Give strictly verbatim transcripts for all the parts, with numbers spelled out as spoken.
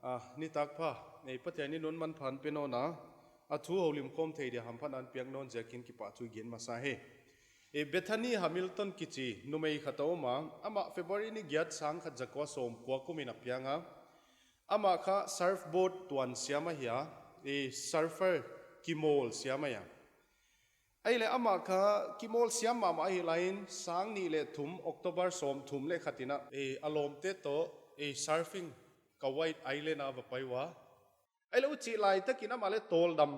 Ah, nitak pha, ei Pathian in hun manpha hon pe nawn a, a thu houlim khawm thei dia hamphatna hon piak nawn ziakin kipahthu gen masa hi. Ei Bethany Hamilton kichi numei khat a om a, amah February ni giat sangkhat zakua sawmkua kum in a piang a, amah kha surfboard tuan siam ahi a, ei surfer kimawl siam ahi a. Ahihleh amah kha kimawl siam mahmah ahi lai in, sang nih leh thum, October sawmthum leh khat in a, ei a lawmte toh, ei surfing Kuwait Island a va pai ua. Ahihleh huchi laitak in amah leh tawldam,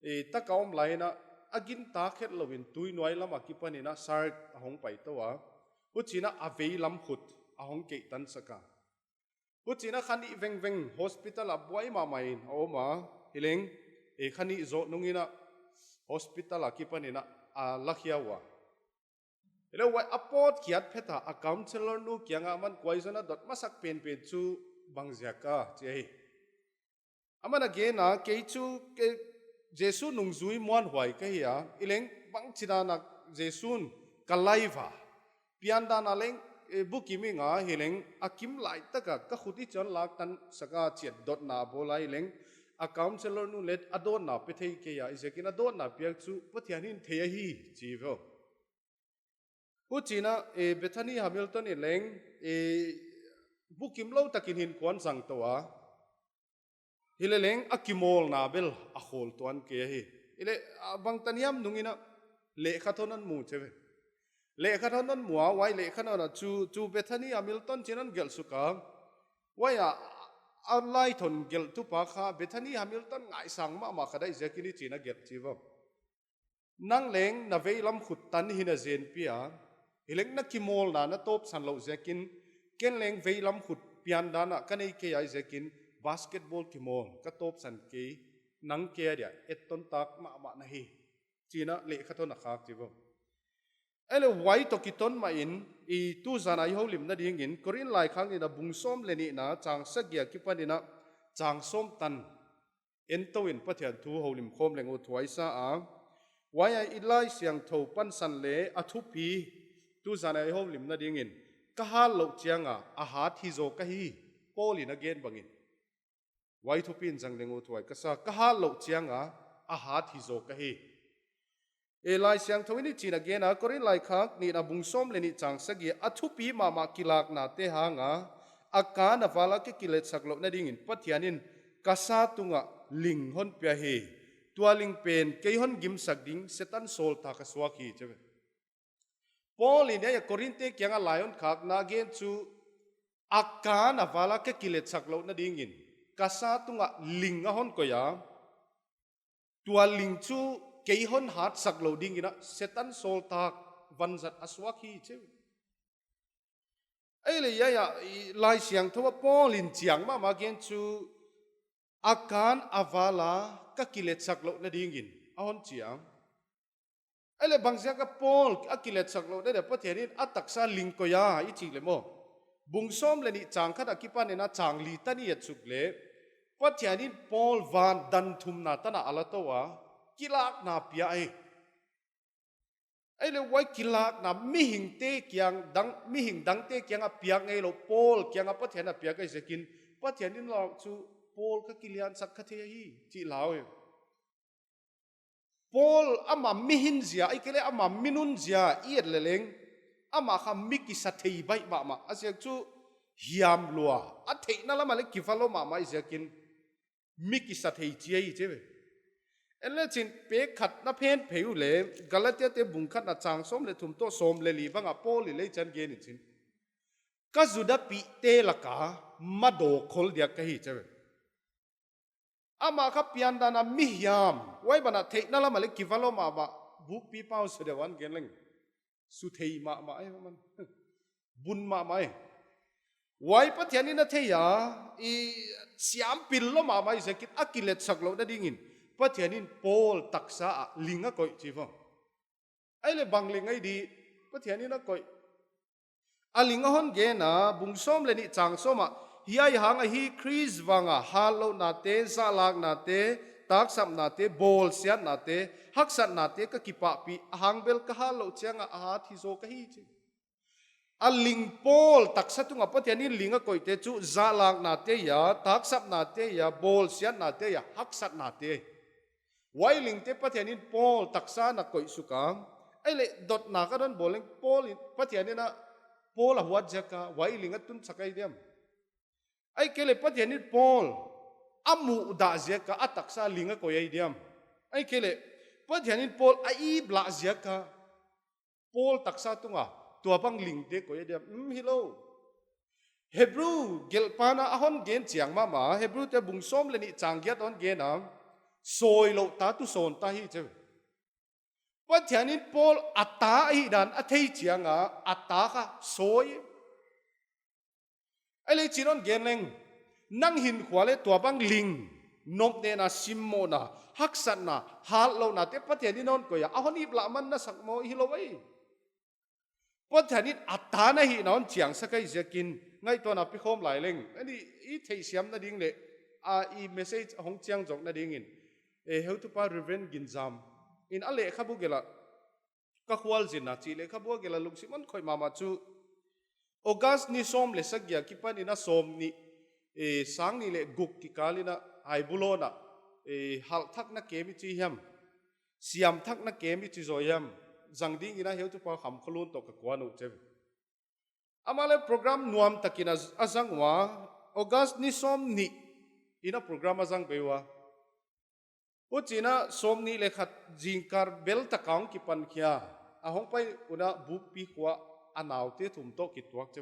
ei tak a om lai in a, a gintak het lou in tui nuai lam a kipan in a shark a hong pai tou a. Huchi in a a veilam khut a hong keihtansak a. Huchi in a kha nih vengveng hospital a buai mahmah in a om a, hileng, ei kha nih zoh nung in a hospital a kipan in a, a lakhia ua. Hileh huai a pawt khiat phet a, a counselor nu kiang a aman kuai zon a dot masak penpen chu bang ziak a chi ahi. Aman a gen a, kei chu, kei Jesu nungzui muanhuai ka hi a, hileng bangchidan a Jesu'n ka life a piandan a leng, eh, bukim ing a, hileng a kim laitak a ka khut i chon laktansak a chi a dotna a bawl a, hileng a counselor nu leh a dawnna pe thei kei a, ziakin a dawnna piak chu Pathian in thei ahi chi ve. Huchi in a, eh, Bethany Hamilton in leng, eh, bukim lou takin hinkhua hon zang tou a. Hileleng a kimawlna bel a khawl tuan kei ahi. Hileh, a bangtan hiam nung in a lehkhathawn hon mu chi ve. Lehkhathawn hon mu a, huai lehkhathawn a chu, chu Bethany Hamilton chi in hon gelh suk a. Huai a, a laithon gelhtu pa kha Bethany Hamilton ngaisang mahmah khat ahi ziakin hichi in a gelh chi ve. Nang leng na veilam khut tan hi na zenpi a, hileng na kimawlna na tawpsan lou ziakin, ken leng veilam khut piandan a ka nei kei ahi ziakin, basketball kimawl ka tawpsan kei, nang kei a dia etton tak mahmah na hi, chi in a lehkhathawn a khak chi ve. Ahihleh huai toh kiton mah in, i tuzan a i houlimna dingin, Korin laikhak nihna bung sawm leh nihna chang sagih a kipan in a chang sawm tan en tou in Pathian thu houlim khawm leng ut huai sa a. Huai a i Laisiangthou pansan leh a thupi tuzan a i houlimna dingin, ka hat louh chiang a a hat hi zaw ka hi, Paul in a gen bang in. Huai thupi in zang leng ut huai ka sa, ka hat louh chiang a a hat hi zaw ka hi. Ei Laisiangthou in hichi in a gen a, Korin laikhak nihna bung sawm leh nih chang sagih, a thupi mahmah kilaknate hang a, a kan a val a ka kiletsak louhna dingin Pathian in ka sa tung ah ling hon pia hi. Tua ling pen kei hon gimsak ding Setan sawltak a suak hi chi ve. Paul in hiai a Korin te kiang a lai hon khakna a gen chu, a kan a val a ka kiletsak louhna dingin ka sa tung ah ling a hon koih a, tua ling chu kei hon hatsak lou dingin a Setan sawltak vanzat a suak hi chi ve. Ahihleh hiai a, i Laisiangthou a Paul in chiang mahmah a gen chu, a kan a val a ka kiletsak louhna dingin a hon chi a. Ahihleh bang ziak a Paul a kiletsak louhna dia Pathian in a taksa ling koih a i chih leh maw, bung sawm leh nih chang khat a kipan in a chang li tan i et suk leh, Pathian in Paul van dan thumna tan a a la tou a, kilakna pia hi. Ahihleh huai kilakna mihingte kiang dang, mihing dangte kiang a piak ngeilou, Paul kiang a Pathian a piak ahi ziakin, Pathian in lau chu, Paul ka kiliansak kha thei hi, chih lau hi. Paul amah mihin zia, ahihkeileh amah minun zia i et leleng, amah kha mi kisathei baih mahmah, a ziak chu hiam lua, a theihna lam ah leh kivalou mahmah ahi ziakin, mi kisathei chi ahi chi ve. En le chin pek khat na phen phei uleh, Galatia te bung khatna chang sawm leh thum toh sawm leh li bang a Paul in lei chan gen in chin, ka Judapihte lak a madawk khol diak ka hi chi ve. Amah kha piandan a mi hiam, huai ban a theihna lam ah leh kivalou mahmah, bukpi pau sa deuh a gen leng. Suthei mahmah e, man. Bun mahmah e. Huai Pathian in a thei a, i siam pil lou mahmah ahi ziakin a kiletsak louhna dingin, Pathian in Paul taksa ah ling a koih chi ve. Ahihleh bang ling ahi di, Pathian in a koih. A ling a hon gen a, bung sawm leh nih chang sawm ah, hiai hang ahi Khrist vang a hatlouhnate, zahlaknate, taksapnate, bawlsiatnate, haksatnate ka kipahpih, a hang bel ka hat louh chiang a a hat hi zaw ka hi chi. A ling Paul taksa tungah Pathian in ling a koihte chu zahlaknate a, taksapnate a, bawlsiatnate a, haksatnate. Huai lingte Pathian in Paul taksa na koih suk a. Ahihleh dotna ka hon bawl leng Paul in, Pathian in a Paul a huat ziak a huai ling a tun sak ahi diam? Ahihkeileh Pathian in Paul a muhdah ziak a a taksa ling a koih ahi diam? Ahihkeileh Pathian in Paul a iplah ziak a Paul taksa tungah tuabang lingte koih ahi diam? Um, hilou. Hebru gelhpan a hon gen chiang mahmah, Hebrute bung sawm leh nih chang giat hon gen a, sawi louh ta tu sawn ta hi chi. Pathian in Paul a ta ahihdan a thei chiang a, a ta kha sawi. Ahihleh chi'n hon gen leng, nang hinkhua leh tuabang ling, nopnehna, simmohna, haksatna, hatlouhnate Pathian in hon koih a, a hon iplah man na sak maw? Hilou ei. Pathian in a ta na hihna hon chiangsak ahi ziakin, ngaihtuahna pikhawm lai leng. Ahihleh i theihsiamna ding leh, a i message hong chiang zawkna dingin, e, heutupa Reverend Ginzam in a lehkhabu gelh ah, ka khualzinna chih lehkhabu a gelh a lungsim hon khoih mahmah chu, August ni sawm leh sagih akipan in a sawmnih, e, sang nih leh guk kikal in a Aibulon ah, e, halhthakna camp i chi hiam, siamthakna camp i chi zaw hiam, zang dingin a heutupa Khamkholun toh ka kuan uh chi. Amah leh program nuamtakin a, a zang ua, August ni sawmnih in a program a zang bei ua. Huchiin a sawmnih leh khat zingkal bel tak a hong kipan khia. A hong pai un a Bukpi khua a naute thum toh kituak chi.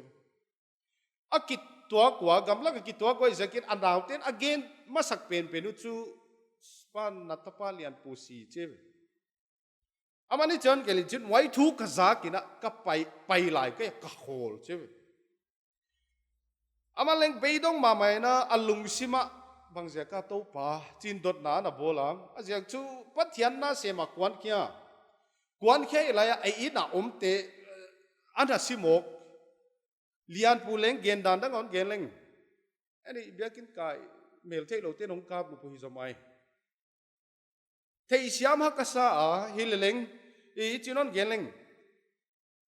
A kituak ua, gamlak a kituak ua ziakin a naute'n a gen masak penpen uh chu, Pa, na tapa Lianpu si chi. Amah in chi'n gelh in chin, huai thu ka zak in a ka pai, pai lai ka, ka khawl chi. Amah leng beidong mahmah in a, a lungsim ah, bangziak a Toupa, chi'n dotna na bawl a, a ziak chu Pathian na sem a kuan khia. Kuan khia lai a, ei inn a omte, ana sim mawk. Lianpu leng gen dan dang hon gen leng. Ahihleh biakinn kai, mel theihlouhte nong kap lup uh hi zaw mai. Theihsiam haksa a, hileleng, i chi'n hon gen leng.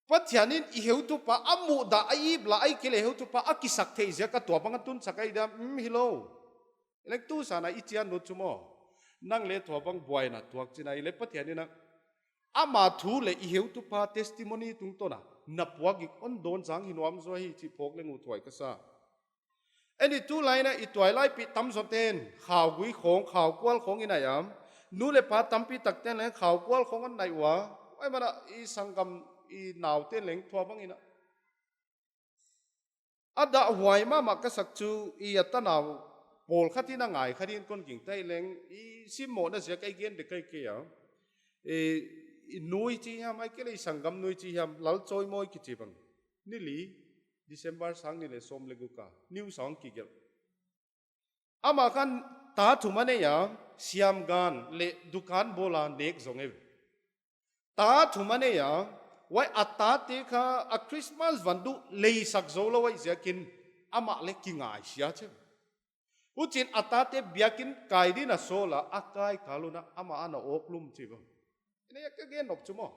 Pathian in i heutupa a muhdah a iplah ahihkeileh heutupa a kisak theih ziak a tuabang a tunsak ahi diam? Um, hilou. Hileng tu zan a i chian uh chu maw, nang leh tuabang buaina tuak chi'n a, hileh Pathian in a, ama thu leh i heutupa testimony tungtawn a na puak gik hon dawn zang hi nuam zaw hi chih phawk leng uh thuai ka sa. Ahihleh tulai in a i tuailai pi tamzawte'n khaugui khawng, khaukual khawng i nai a, nu leh pa tampi takte'n leng khaukual khawng hon nai ua, huai man a i sanggam i naute'n leng tuabang in a, a dahhuai mahmah ka sak chu, i a tanau pawlkhat in a ngai khat in kon gingta leng, i simmohna ziak a i gen dek ahi kei a. E, i nu i chi hiam, ahihkeileh i sanggam nu i chi hiam, Lalchawimawi kichi bang. Ni li, December sang nih leh sawm leh guk a, news a hong kigelh. Amah khan ta thum a nei a, siamgan leh dukan bawl a nek zong e. Ta thum a nei a, huai a tate kha a Christmas van duh leisak zou lou ahih ziakin amah leh kingaisia chi. Huchiin a tate biakinn kai dingin a sawl a, a kai kal un a amah ana awklum chi bang. Ahihleh ka gen nop chu maw,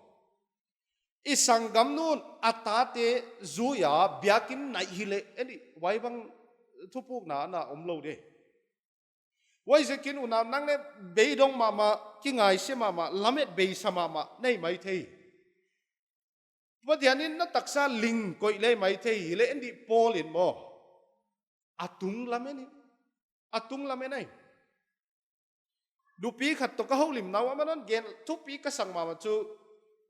i sanggam nu'n a tate zui a biakinn nai hileh, ahihleh huai bang thupukna ana om lou de. Huaiziakin unau, nang leh beidong mahmah, kingaisia mahmah, lamet beisa mahmah na hi maithei. Pathian in na taksa ling koih leh maithei, hileh ahihleh Paul in maw, a tunglam en hi. A tunglam en ahi. Nupi khat toh ka houlimna uah aman a gen thupi ka sak mahmah chu,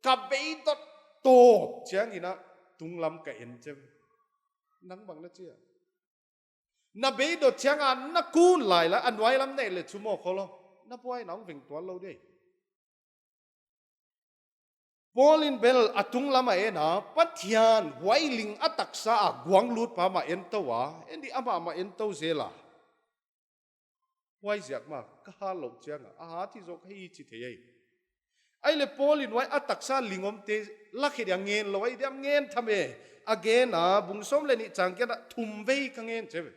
ka beidot tawp chiangin a tunglam ka en chi. Nang bang na chi a? Na beidot chiang a na kun lai la, a nuailam na et leh chu maw kholo, na buaina hong veng tuan lou de. Paul in bel a tunglam a en a, Pathian huai ling a taksa a guanglutpa mah en tou a, ahihleh amah mah en tou zel a. Huaiziak mah ka hat louh chiang a, a hat hi zaw ka hi chi thei ahi. Ahihleh Paul in huai a taksa ling omte la khe dia ngen lou ahi diam? Ngen tham e. A gen a, bung sawm leh nih chang giat a thum vei ka ngen chi ve.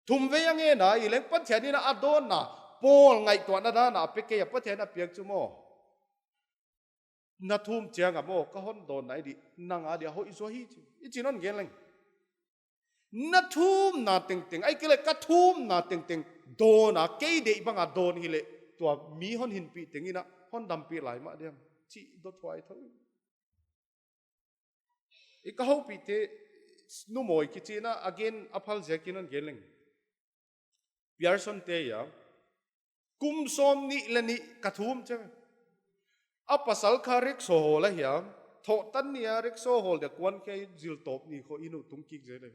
Thum vei a ngen a, hileng Pathian in a dawnna, Paul ngaihtuahna dan a pe kei a, Pathian a piak chu maw. Na thum chiang a maw, ka hon dawn nai di, nang a dia hoih zaw hi chi. I chi non gen leng. Na thumna tengteng, ahihkeileh ka thumna tengteng, dawn a, kei deih bang a dawn hileh, tua mi hon hinpih teng in a, hon dampih lai mah diam. Chi dot huai thou. I ka houpihte, numawi kichi in a, again, a phal ziak in hon gen leng. Pearson te ia, kum sawmnih leh nih ka thum chi. A pasal kha rickshaw hawl a hia, thohtan ni a rickshaw hawl dia kuan kei zil tawp ni khong in uh tung kik zel e.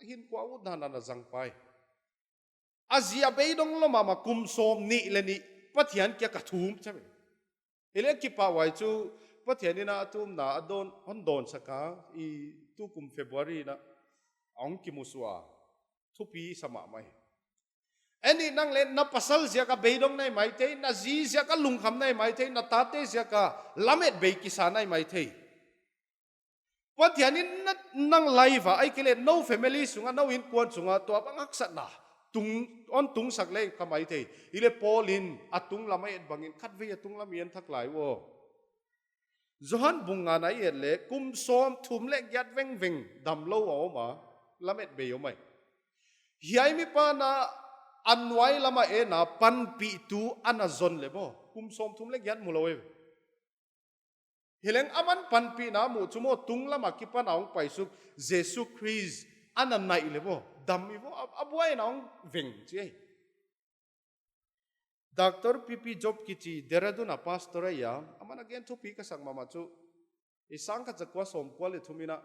Hinkhua utna na zang pai. A zi a beidong lou mahmah kum sawmnih leh nih Pathian kiang ka thum chi. Hileh kipahhuai chu Pathian in a thumna a dawn, hon dawnsak a, i tukum February in a hong kimusuah. Thupi sa mahmah hi. Ahi, nang leh na pasal ziak a beidong na hi maithei, na zi ziak a lungkham na hi maithei, na tate ziak a lamet bei kisa na hi maithei. Pathian in na, nang life a, ahihkeileh nou family sung a, nou innkuan sung a, tua bang haksatna tung, hon tungsak leh ka maithei. Hileh Paul in a tunglam a et bangin khatvei a tunglam i en thak lai uh. Johan bung nga na i et leh, kum sawmthum leh giat vengveng damlou a om a, lamet bei om ahi. Hiai mipa'n a nuai lam a en a panpihtu ana zon leh maw, kum sawmthum leh giat mulou e. Hileng aman panpihna muh chu maw, tunglam a kipan a hong paisuk Jesu Khrist ana naih leh maw, dam hi maw, a, a buaina hong veng chi ahi. Doctor P P Job kichi Dehradun a pastor ahi a, aman again thupi ka sak mahmah chu, i sangkhat zakua sawmkua leh thum in a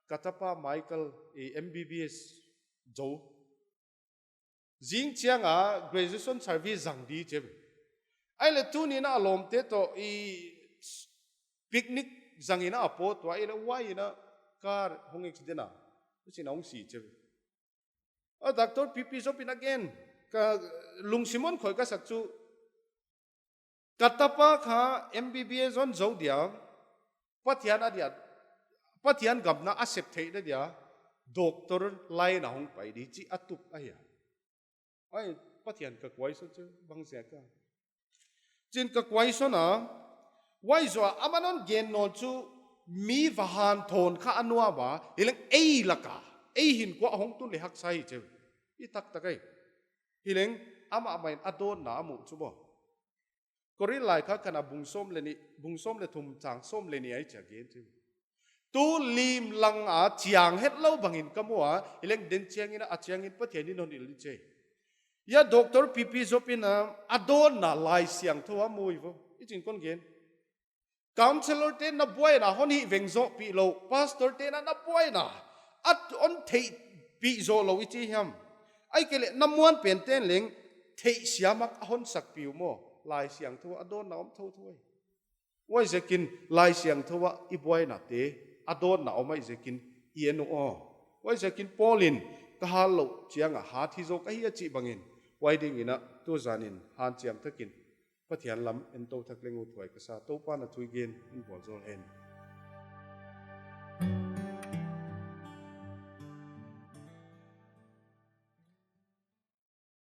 ka tapa Michael i M B B S zou. Zing chiang a graduation service zang di chi. Ahihleh tuni in a lawmte toh i picnic zang in a a pawt ua, ahihleh huai in a car hong accident a, huchiin a hong si chi. A Doctor P P Job in again, ka lungsim hon khoih ka sak chu, ka tapa kha M B B S hon zou dia, Pathian a dia, Pathian gam na a sep theihna dia, doctor line a hong pai di chi a tup ahi a. Ai, Pathian ka kuaison chu, bang ziak a. Chi'n ka kuaison a, huai zoh a, aman hon gen nawn chu, mi va hanthawn kha a nuam a, hileng ei lak a, ei hinkhua hong tun leh haksa hi chi. I taktak ahi. Hileng, amah mah in a dawnna a muh chu maw. Korin laikhak khatna bung sawm leh nih, bung sawm leh thum chang sawm leh nih ah hichi a gen chu. Tu lim lang a chiang hetlou bangin ka mu a, hileng den chiangin a chiangin Pathian in hon hilh chi. Ia Doctor P P Job in a, a dawnna Laisiangthou a mu hi maw. Huchiin kon gen. Counselor te'n na buaina hon hihveng zoh pih lou, pastor te'n na buaina a hon theihpih zoh lou i chi hiam. Ahihkeileh na muanpen te'n leng theihsiam a hon sakpih uh maw, Laisiangthou a dawnna om thouthou ahi. Huaiziakin Laisiangthou a i buainate a dawnna om ahihziakin i en uh aw. Huaiziakin Paul in ka hat louh chiang a hat hi zaw ka hi a chih bangin, huai dingin a tu zan in hanciam takin Pathian lam en tou thak leng uh thupi ka sa. Toupa'n a thu i gen in vualzawl hen.